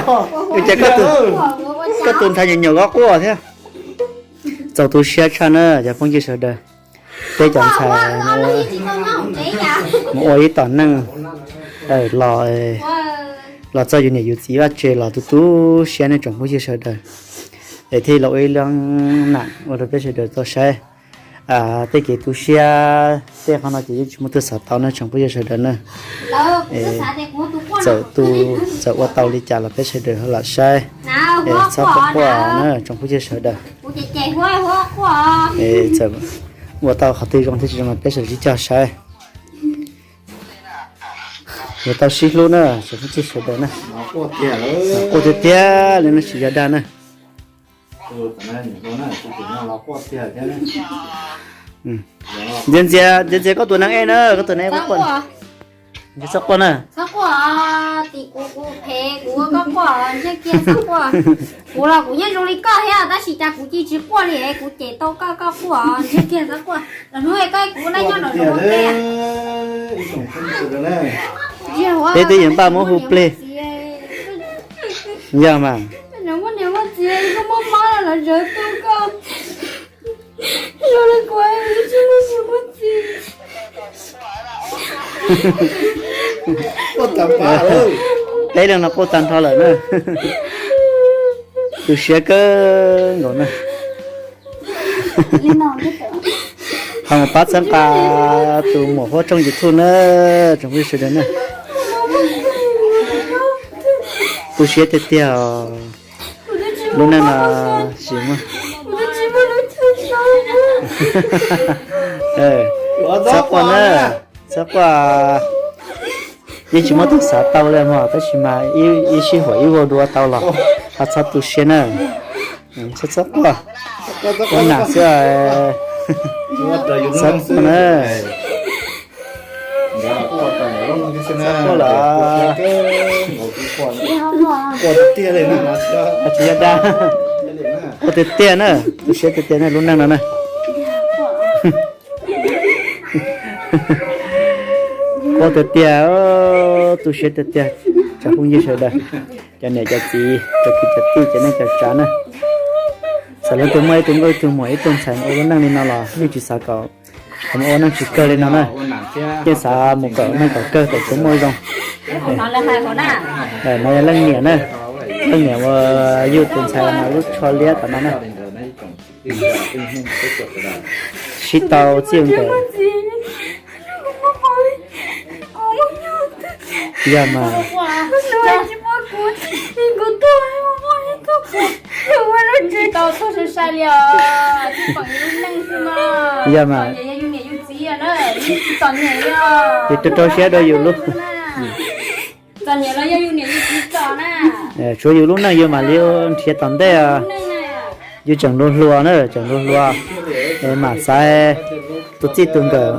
Ua cas koj tus ntxhais nyuam nyuam quaj thiab? Txaus tu siab tshaj na cov phooj ywg sawv daws. Peb cov ntxhais mus ua ib tom neej los, los txog yus niam yus txiv vaj tse los tu tu siab nej tsoom phooj ywg sawv daws. Es thiaj los ua ib lub nam ua rau peb sawv daws tau saib tej kev tu siab. Tej qhov no ces yeej tsis muaj tus xav tau na tsoom phooj ywg sawv daws na. Txawm tu, txawm ua tau li cas los peb sawv daws ho lam saib. Es txhob quaj quaj na tsoom phooj ywg sawv daws. Es txawm ua tau qhov twg zoo thiab tsis zoo los peb sawv daws sib cog saib. Yuav tau sib hlub na tsoom phooj ywg sawv daws na. Quaj tiag tiag li no tsis yog dag na. Ntxias ntxias ntxias ntxias koj tus neeg ej na, koj tus neeg ej quaj quaj. Ntxias txhob quaj na. Txhob quaj, tim kuv kuv phem kuv ua koj quaj, ntsiag kiag txhob quaj. Kuv los kuv yeej zoo li koj thiab tab sis cas kuv cia tsis quaj li, kuv cem tau koj koj quaj, ntsiag kiag txhob quaj. Los hnub koj kuv laj nyob los zoo ua teb. Peb twb yuav npaj muab hu plig. Yog mas. Muaj niam muaj txiv koj muaj mob los zawv tu koj. Zoo li kuv tsis muaj niam muaj txiv. Peb leeg no quaj tag nrho lawm na. Tu siab kawg nkaus na. Qhov mus pab txhawb nqa tus muam huab tshooj YouTube na, tsoom phooj ywg sawv daws na. Tu siab tiag tiag os. Lub neej no tsis muaj. Txhob quaj na, txhob quaj. Yeej tsis muaj tus xav tau li mog, tab sis mas ib sij huam ib vuag dua tau los ho txhob tu siab na. Txhob txhob quaj, ua nam xwb, txhob quaj na. Txhob quaj los. Tsis yog dag, quaj tiag tiag na, tu siab tiag tiag na lub neej no na. Quaj tiag tiag, tu siab tiag tiag, tsoom phooj ywg sawv daws, cov niam cov txiv, cov kwv cov tij, cov neej cov tsav na. Txawm leej twg muaj ib tug nkauj ib tug muam ib tug ntxhais mus ua lub neej li no los yeej tsis xav kom mus ua neej tsis kawg li no na. Yeej xav mus kom neej kom kawg kom tsuas muaj zoo. No yog leej niam na, leej niam uas yug tus ntxhais mas lub tsho liab tom no na. Sib tau txij nkawm. Yog mas. Yog mas. Ces rau rau siab rau yus lub, tshuav yus lub neej yus mam li nrhiav tom ntej. Yus tseem hluas hluas na, tseem hluas hluas, mam xaiv tus txij tus nkawm.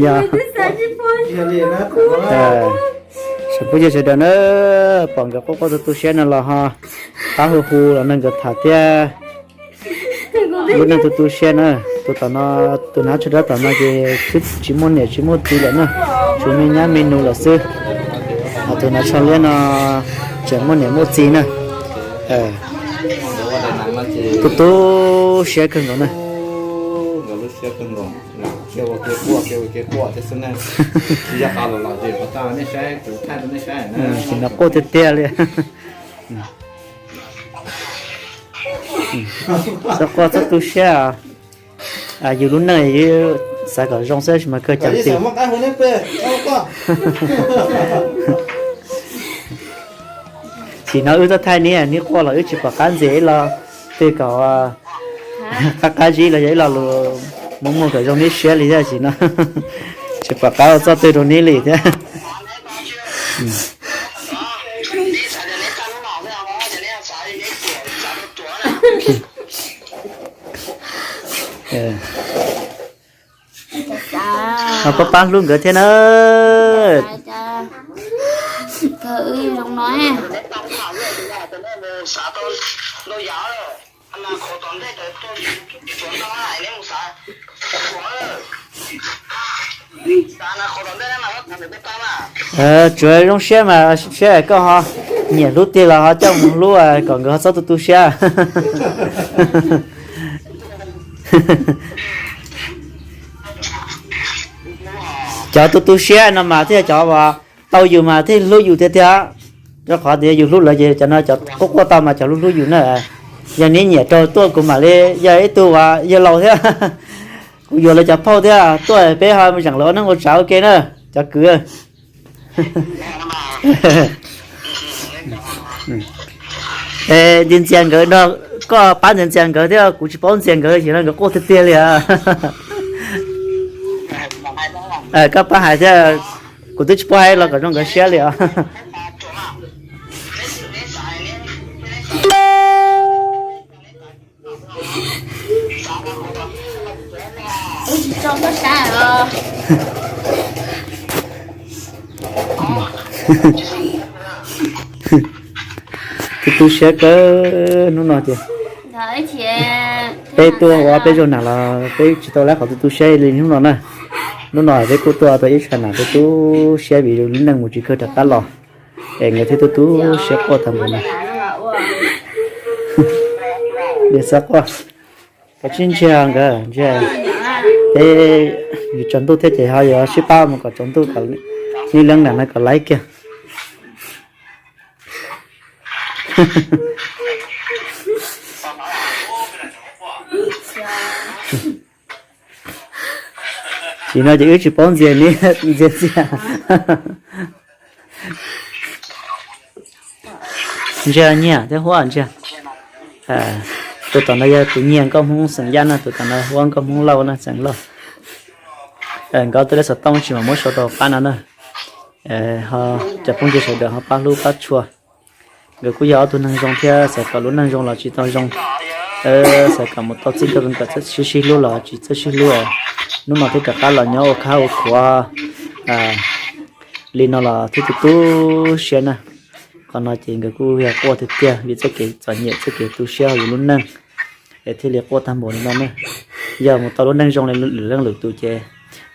Yog, tsoom phooj ywg sawv daws na, pom nkawd quaj quaj tu tu siab no los ho pab hu hu los nrog nkawd tham thiab. Lub neej tu tu siab na, tus tom no, tus hnav tsho dawb tom no ces twb tsis muaj niam tsis muaj txiv lawm na, tsuas me nyab me nus lawm xwb. Ho tus hnav tsho liab no tseem muaj niam muaj txiv na. Tu tu siab kawg nkaus na. Tsis no quaj tiag tiag li. Txhob quaj txhob tu siab. Yus lub neej xav kom zoo xwb sis mas kawg cas twg. Tsim no wb tuaj thaij neb, neb quaj los wb tsis pom qab ntxias ib lo twg kom qab qab zib los yog ib lo lus muag muag kom zoo neb siab li thiab tsim no. Tsis pom qab ua txoj twg rau neb li thiab. Ho pab pab hlub nkawd thiab na. Tsuav zoo siab mas siab koj ho nyiam hlub tiag los ho coj mus hlub kom nkawd ho txhob tu tu siab. Cov tu tu siab no mas thiaj cov uas tau yus mas thiaj hlub yus tiag tiag. Rau qhov tias yus hlub lawv ces cov no cov quaj quaj tau mas cov hlub hlub yus na. Yog neb nyiam rau tuaj kuv mam li yog ib tug uas yawg laus thiab, kuv yuav lawv cov phauj thiab tuaj peb ho zeem lawv ua neej ua tsav ua ke na, cov kwv. Es ntxias ntxias nkawd no, koj pab ntxias ntxias nkawd thiab, kuv tsis paub ntxias nkawd ces no nkawd quaj tiag tiag li. Koj pab hais thiab, kuv twb tsis paub hais los kom zoo nkawd siab li os. Wb tsis tso koj saib os. Tu tu siab kawg hnub no ces peb tuaj ua peb zaug nam los peb tsis tau lab qhov tu tu siab li hnub no na. Hnub no peb kuj tuaj tau ib tsam nam tu tu siab vim lub neej mus tsis kawg rov qab los, es nkawd thiaj tu tu siab quaj tag npaum no. Li xav quaj, koj tsis ntsiag nkawd ntsiag, peb yus tsaus ntuj thiab ces ho yuav sib pab mus kom tsaus ntuj kom neb leej nam no kom laib kiag. Tsis no ces wb tsis paub ntxias li, ntxias ntxias. Ntsiag nyiag thiab huab ntsiag. Tus tom no yog tus nyiag nkauj Hmoob xeem Yaj na, tus tom no huab nkauj Hmoob Lauj na, xeem Lauj. Nkawd tuaj lej xov tooj tsis mam muab sau rau qab no na. Ho cov phooj ywg sawv daws ho pab hlub pab tshua. Nkawd kuj yog ob tug neeg zoo thiab, xav kom lub neej zoo los tsis tau zoo, xav kom mus tau txij nkawm kom sib sib hlub los tsis txawj sib hlub. Hnub no thiaj rov qab los nyob ua khab ua khuav li no los thiaj tu tu siab na. Qhov no ces nkawd kuj yog quaj tiag tiag vim txoj kev txom nyem txoj kev tu siab hauv yus lub neej, es thiaj li quaj tag npaum li no na. Yog mus tau lub neej zoo li lwm leej lwm tus ces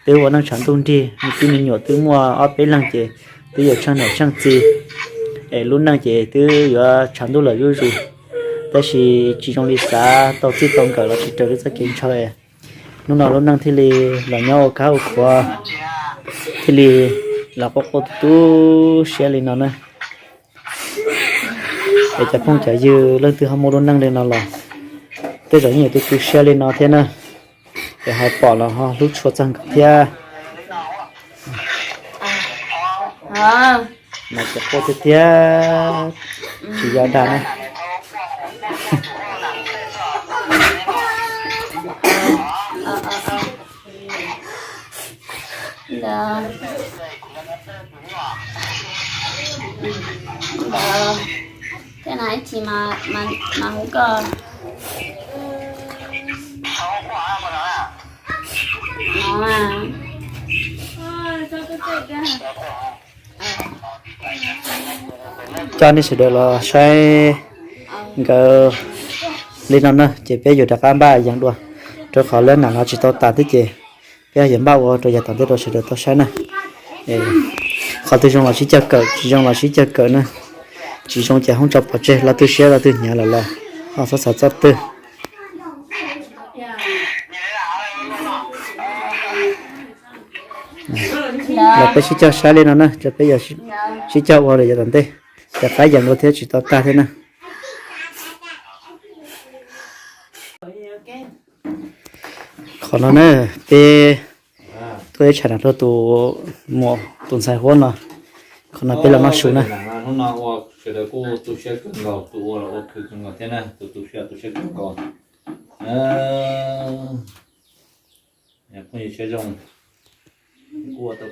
twb ua neej tshav ntuj nrig, me tub me nyuam twb muaj ob peb leeg ces twb yuav tsheej niam tsheej txiv, es lub neej ces twb yuav tshav ntuj lawm zuj zus. Tab sis tsis zoo li xav, tau txij tau nkawm los tsis raws li txoj kev ntshaw. Hnub no lub neej thiaj li los nyob ua khab ua khuav, thiaj li los quaj quaj tu tu siab li no na. Es cov phooj cov ywg leej twg ho muaj lub neej li no los tej zaum yeej yuav tu tu siab li no thiab na. Es ho pom los ho hlub tshua txog nkawd thiab. Mas cov quaj tiag tiag, tsis yog dag na. Ntawd, tej no ib chim mas hu koj no. Coj nej sawv daws los saib nkawd li no na, ces peb yuav rov qab npaj yees dua, rau qhov lab nam no tsis tau tas thiab ces peb yuav npaj ua rau yav tom ntej rau sawv daws tau saib na. Qhov twg zoo los sib cog kawm, tsis zoo los sib cog kawm na. Tsis zoo ces hoob tso pov tseg, lo twg siab lo twg hnyav lawm los ho xav xav txoj twg. Los peb sib cog saib li no na, peb yuav sib cog ua rau yav tom ntej, rov qab yees dua thiab tsis tau tag thiab na. Qhov no na, peb tuaj ib tsam no rau tus muam tus ntxhais huab no, qhov no peb los noj su na. Hnub no ua sawv daws kuj tu siab kawg nkaus, tus ua los ua khwv kawg nkaus thiab na, tus tu siab tu siab kawg nkaus. Phooj ywg siab zoo, kuj ua tau.